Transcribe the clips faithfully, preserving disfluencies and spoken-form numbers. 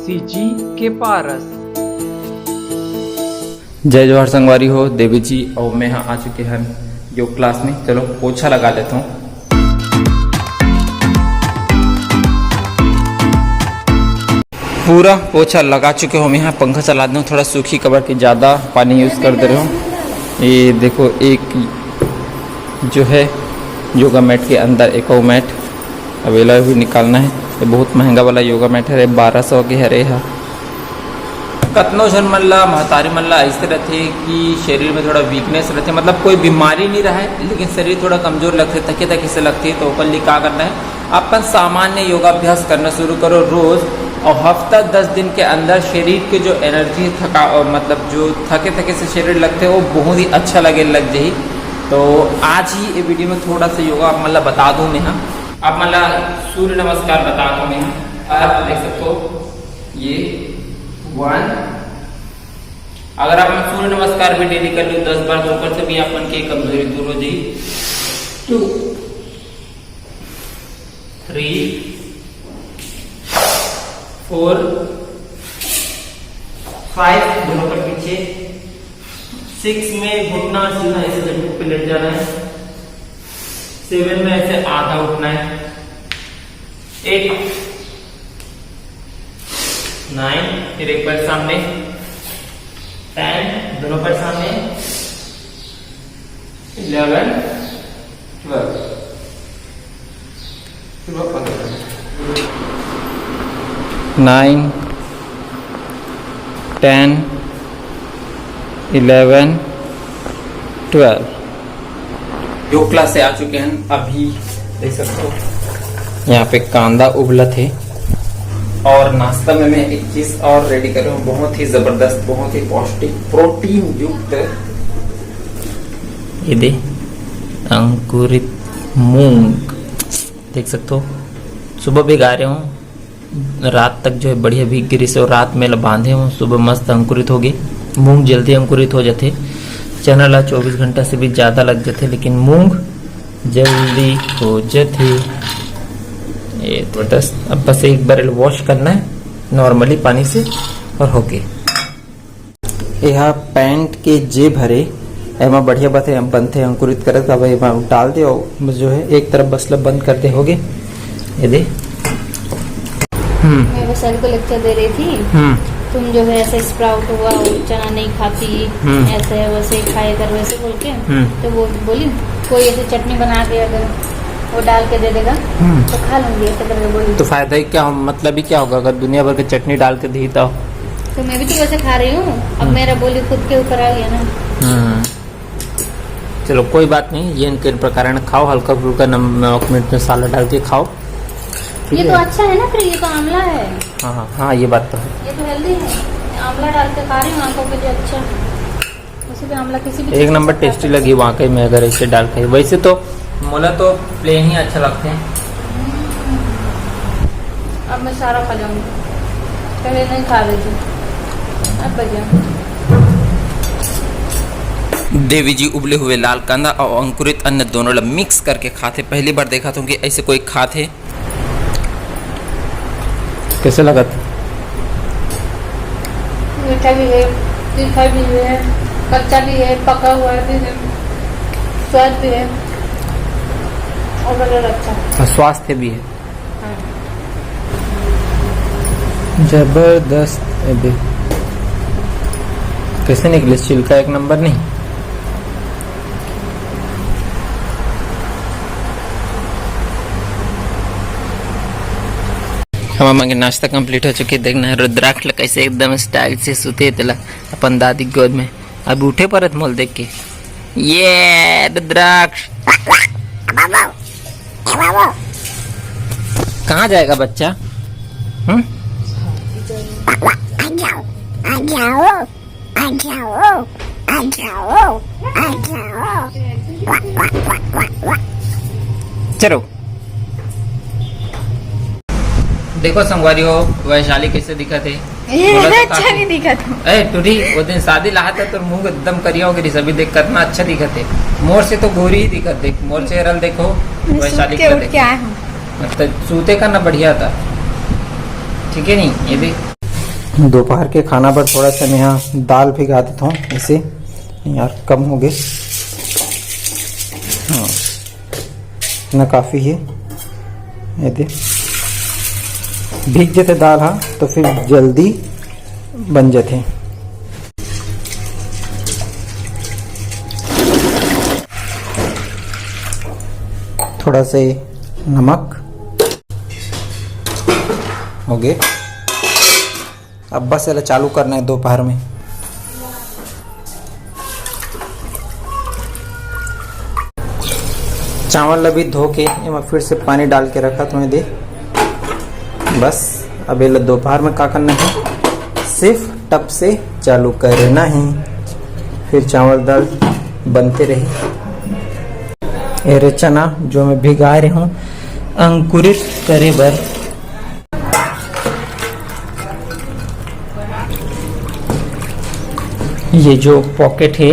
सी जी के पारस। जय जोहार संगवारी हो, देवी जी अउ मैं ह आ चुके हन योग क्लास में। चलो पोछा लगा लेता हूँ। पूरा पोछा लगा चुके हो। मैं ह पंखा चला दूँ, थोड़ा सूखी कबर के ज़्यादा पानी यूज़ कर दे रहे हो। ये देखो, एक जो है योगा मैट के अंदर एक और मैट, अब एला भी निकालना है। ये बहुत महंगा वाला योगा मैट है, बारह सौ के हरे हा। कतनो झन मन ला, महतारी मन ला ऐसे रहते कि शरीर में थोड़ा वीकनेस रहते, मतलब कोई बीमारी नहीं रहे, लेकिन शरीर थोड़ा कमजोर लगते, थके थके से लगते, तो ओकर लिए का करना है, अपन सामान्य योगाभ्यास करना शुरू करो रोज। और हफ्ता दस दिन के अंदर शरीर के जो एनर्जी थका, और मतलब जो थके थके से शरीर लगते, वो बहुत ही अच्छा लगे लग जाही। तो आज ही ये वीडियो में थोड़ा सा योगा आप मतलब बता दूं मैं, हाँ, आप मतलब सूर्य नमस्कार बता दूं मैं, हाँ। आप देख सकते हो, ये वन, अगर आप सूर्य नमस्कार भी डेली कर लो दस बार, तो ओकर से भी अपन के कमजोरी दूर हो जाई। टू, थ्री, फोर, फाइव, दोनों पर पीछे। सिक्स में घुटना सीधा ऐसे जमीन पे लेट जाना है। सेवन में ऐसे आधा उठना है। एट, नाइन, फिर एक पैर सामने, टेन, दोनों पैर सामने, eleven, twelve. Nine, ten, eleven, twelve. योग क्लास से आ चुके हैं अभी, देख सकते हो यहाँ पे कांदा उबलत है। और नाश्ता में मैं एक चीज और रेडी कर रहा हूँ, बहुत ही जबरदस्त, बहुत ही पौष्टिक, प्रोटीन युक्त। ये दे, अंकुरित मूंग, देख सकते हो, सुबह भिगा रहे हो, रात तक जो है बढ़िया भीग गिरिस और रात में ल बांधे हो, सुबह मस्त अंकुरित होगे। मूंग जल्दी अंकुरित हो जाथे। चना ला चौबीस घंटा से भी ज़्यादा लग जाथे, लेकिन मूंग जल्दी हो जाथे। ये तो बस, अब बस एक बार वॉश करना है नॉर्मली पानी से और होके। एहा पैंट के जेब हरे, एमा बढ़िया बथे, बनथे अंकुरित करत। अब एमा डाल दे और जो है एक तरफ बस ल बंद कर दे, होगे। ये दे। हम्म। मैं वो सर को लेक्चर दे रही थी, हम्म। तुम जो है ऐसे स्प्राउट हुआ और चना नहीं खाती, हम्म। ऐसे है वैसे खाया कर, वैसे बोल के। हम्म। तो वो बोली, कोई ऐसे चटनी बना के अगर वो डाल के दे देगा, हम्म। तो खा लूंगी, ऐसे करके बोली। तो फायदा ही क्या हो-, मतलब ही क्या होगा अगर दुनिया भर की चटनी डाल के दी तो? तो मैं भी तो वैसे खा रही हूँ, अब हम्म। मेरा बोली खुद के ऊपर आ गया ना। हम्म। चलो कोई बात नहीं, ये इनके प्रकार खाओ, हल्का फुल्का नम-, नमक मिर्च मसाला डाल के खाओ, ठीक ये है? तो अच्छा है ना, फिर ये तो आंवला है। हाँ, हाँ, हाँ, ये बात तो है। ये तो हेल्दी है, आंवला डाल के खा रही हूँ, आंखों के लिए अच्छा है। वैसे भी आंवला किसी भी एक चीज़ नंबर में टेस्टी लगी वाकई में, अगर ऐसे डाल के। वैसे तो मोला तो प्लेन ही अच्छा लगता है। अब मैं सारा खा जाऊंगी, पहले नहीं खा रही थी, अब बच गया। देवी जी उबले हुए लाल कांदा और अंकुरित अन्न दोनों ला मिक्स करके खाथे। पहली बार देखा था कि ऐसे कोई खाथे। कैसे लगत? मीठा भी है, तीखा भी है, कच्चा भी है, पका हुआ भी है, स्वाद भी है, overall अच्छा है। और स्वास्थ्य भी है। हाँ। जबरदस्त। अबे कैसे निकले छिलका, एक नंबर नहीं। हमर मन के नाश्ता कंप्लीट हो चुके। देखना है रुद्राक्ष ल कैसे एकदम स्टाइल से सुते हे तेला अपन दादी के गोद में। अब उठे परत मोल देख के। ये रुद्राक्ष। कहाँ जाएगा बच्चा? हम्म? आ जाओ, आ जाओ, आ जाओ, आ जाओ, आ जाओ। वाह, वाह, वाह, वाह, वाह। चलो। देखो संगवारी हो, वैशाली कैसे दिखत हे? ये बोला तो अच्छा काफी नहीं दिखत हो। ए, टूरी, वो दिन शादी ला हा था, तोर मुंह एकदम करिया हो गई, अभी देख कितना अच्छा दिखत हे। मोर से तो गोरी ही दिखत, देख मोर चेहरा ल देखो, मैं वैशाली सूत के का उठ देखो। के आया हूँ। मतलब सूते का ना बढ़िया था, ठीक है नहीं? ये देख, दोपहर के खाना बर थोड़ा सा मैं यहाँ दाल भिगा देता हूँ, ऐसे यार कम हो गए। हाँ, इतना काफ़ी है। ये दे, भीग जाते दाल, हाँ, तो फिर जल्दी बन जाते। थोड़ा से नमक हो गए। अब बस एला चालू करना है दोपहर में। चावल ला भी धो के एमा फिर से पानी डाल के रखत हूँ दे। बस अब एला दोपहर में का करना है, सिर्फ टप से चालू करना है, फिर चावल दाल बनते रही। ये रे चना जो मैं भिगाए रहे हूँ अंकुरित करे बर। ये जो पॉकेट है,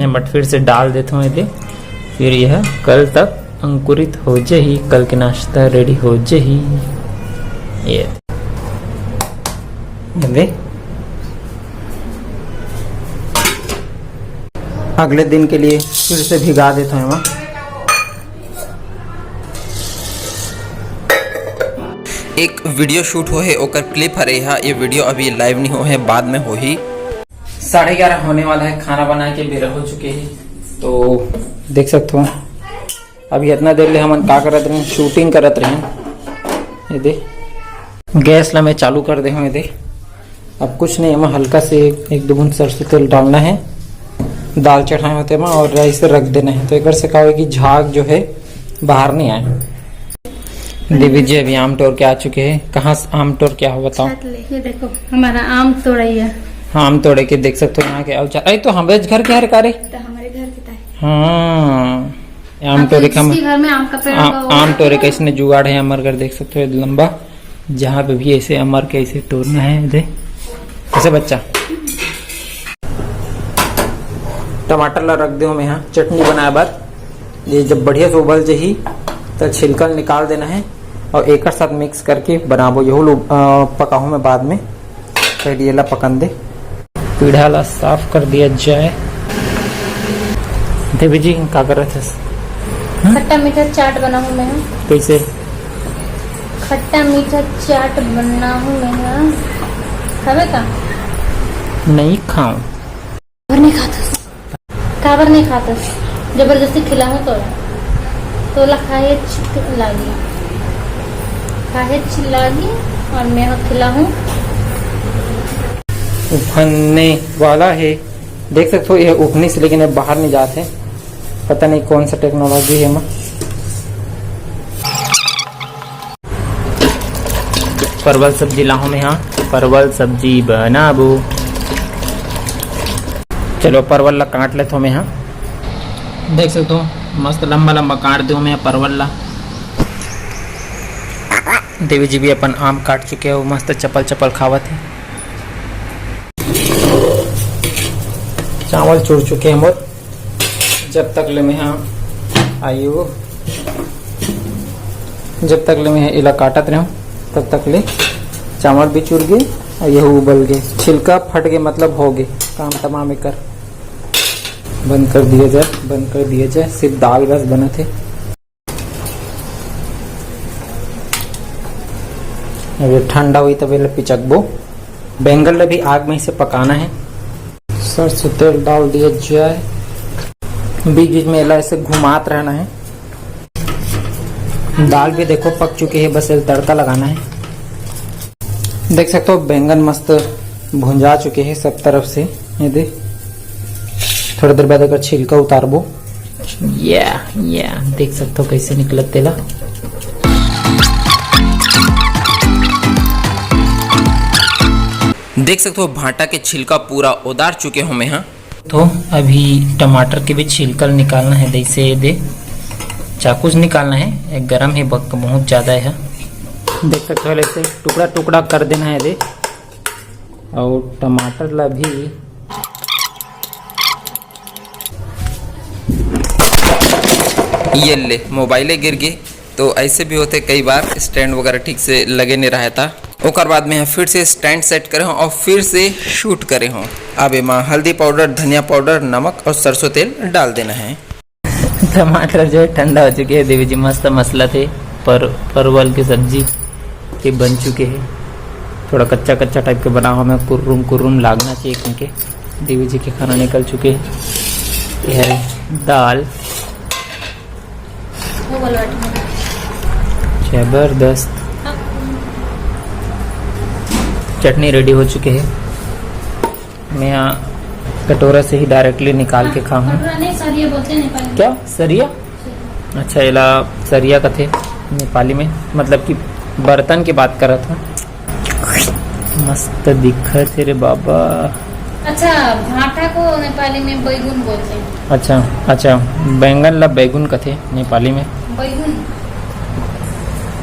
एमट फिर से डाल देता हूँ एदे, फिर यह कल तक अंकुरित हो जाही, कल के नाश्ता रेडी हो जाही। ये, ये दे। अगले दिन के लिए फिर से भिगा देता हूँ एमा। एक वीडियो शूट हो है, ओकर क्लिप हरे हा। ये वीडियो अभी लाइव नहीं हो है, बाद में हो ही। साढ़े ग्यारह होने वाला है, खाना बनाए के बेरा हो चुके हैं। तो देख सकते हो अभी इतना देर ले हमन का करत रहे, शूटिंग करत रहे। ये दे, गैस ला मैं चालू कर दे हूँ। ये दे, अब कुछ नहीं, एमा हल्का से एक दो बूंद सरसों तेल डालना है, दाल चढ़ाए होते एमा और राइस रख देना है। तो एक से का होगा कि झाग जो है बाहर नहीं आए। देवी जी अभी आम तोड़ के आ चुके हैं। कहाँ से आम तोड़ के आए हो बताओ? छत ले, ये देखो हमारा आम तोड़ाई है। हाँ, आम तोड़े के देख सकते हो यहाँ के। अरे तो हमारे घर के हर का रे? तो हमारे घर के ताई। हाँ, आम तोड़े के हम, घर में आम का पेड़ आम तोड़े का इसने जुगाड़ है हमारे घर, देख सकते हो लंबा, जहाँ पे भी ऐसे अमर के ऐसे तोड़ना है। दे ऐसे बच्चा, टमाटर ला रख दे मैं यहाँ चटनी बनाए बर। ये जब बढ़िया से उबल जही तो छिलका निकाल देना है और एक साथ मिक्स करके बनाबो। यहू लो पकाहूँ मैं बाद में, पहले ये ला पकन दे। पीढ़ा ला साफ कर दिया जाए। देवी जी का करत हस? खट्टा मीठा चाट बनाहूँ मैं। कैसे? खट्टा मीठा चाट बनाहूँ मैं। खावे का? नहीं खाऊं। और नहीं खातस। काबर नहीं खातस? जबरदस्ती खिलाहूँ तो तोला खाए लागी, खाए लागी। और मैं खिलाहूँ। उफनने वाला है, देख सकते हो ये उफनी से, लेकिन ये बाहर नहीं जाते। पता नहीं कौन सा टेक्नोलॉजी है। मैं परवल सब्जी लाहूँ मैं, हाँ परवल सब्जी बनाबो। चलो परवल ला काट लेता हूँ मैं, हाँ। देख सकते हो मस्त लंबा लंबा काट दो मैं परवल ला। देवी जी भी अपन आम काट चुके हो, मस्त चपल चपल खावत है। चावल चुर चुके हैं मोर। जब तक ले मैं हाँ आइयो, जब तक ले मैं एला काटत रहूँ तब तक ले चावल भी चुर गए और यह उबल गए, छिलका फट गए, मतलब हो गए काम तमाम एकर। बंद कर दिया जाए, बंद कर दिया जाए, सिर्फ दाल बस बनत है। अब ये ठंडा हुई तब ये पिचकबो। बैंगन ला भी आग में इसे पकाना है। सरसों तेल डाल दिया जाए। बीच बीच में एला ऐसे घुमात रहना है। दाल भी देखो पक चुकी है, बस एला तड़का लगाना है। देख सकते हो बैंगन मस्त भुंजा चुके हैं सब तरफ से। ये दे, थोड़ा देर बाद एकर छिलका उतारबो। या, या, देख सकते हो कैसे निकलत तेला। देख सकते हो भाटा के छिलका पूरा उतार चुके हो मैं, हाँ। तो अभी टमाटर के भी छिलका निकालना है, जैसे ये दे चाकू से निकालना है, ये गरम है बक बहुत ज़्यादा है। देख सकते हो ऐसे टुकड़ा टुकड़ा कर देना है दे। और टमाटर ला भी ये ले मोबाइले गिर गए, तो ऐसे भी होते कई बार, स्टैंड वगैरह ठीक से लगे नहीं रहता। ओकर बाद में फिर से स्टैंड सेट करे हूँ और फिर से शूट करे हूँ। अब एमा हल्दी पाउडर, धनिया पाउडर, नमक और सरसों तेल डाल देना है। टमाटर जो है ठंडा हो चुके हैं देवी जी, मस्त मसला थे पर परवल के सब्जी के बन चुके हैं। थोड़ा कच्चा कच्चा टाइप के बना हुआ, हमें कुर्रुम कुर्रुम लागना चाहिए क्योंकि देवी जी के खाना निकल चुके हैं। ये है दाल, जबरदस्त। चटनी रेडी हो चुके हैं। मैं यहाँ कटोरा से ही डायरेक्टली निकाल के खाऊँ। कटोरा नहीं, सरिया बोलते हैं नेपाली में। क्या? सरिया? अच्छा, एला सरिया कथे नेपाली में, मतलब कि बर्तन के बात करत हूँ। मस्त दिखत हे रे बाबा। अच्छा, भाटा को नेपाली में बैगुन बोलते हैं। अच्छा, अच्छा, बैंगन ला बैगुन कथे नेपाली में। बैगुन।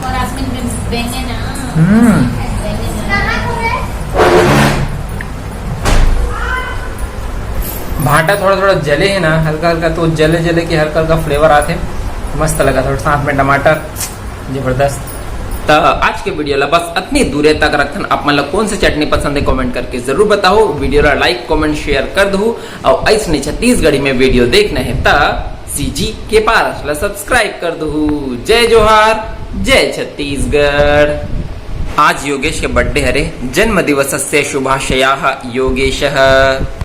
और आसमान में बैंगन, हाँ। हम्म। बैंगन, हाँ। भाटा थोड़ा थोड़ा जले है ना, हल्का हल्का, तो जले जले के हल्का हल्का फ्लेवर आते, मस्त लगा। थोड़ा साथ में टमाटर, जबरदस्त। त आज के वीडियो ला बस अतनी दूरे तक रखथन। आप मन ला कौन से चटनी पसंद है, कमेंट करके जरूर बताओ। वीडियो ला लाइक, कमेंट, शेयर कर दहू, और ऐसने छत्तीसगढ़ी में वीडियो देखना है त सीजी के पारस ला सब्सक्राइब कर दहू। जय जोहार, जय छत्तीसगढ़। आज योगेश के बर्थडे हरे, जन्म दिवसस्य शुभाशयाः योगेशः।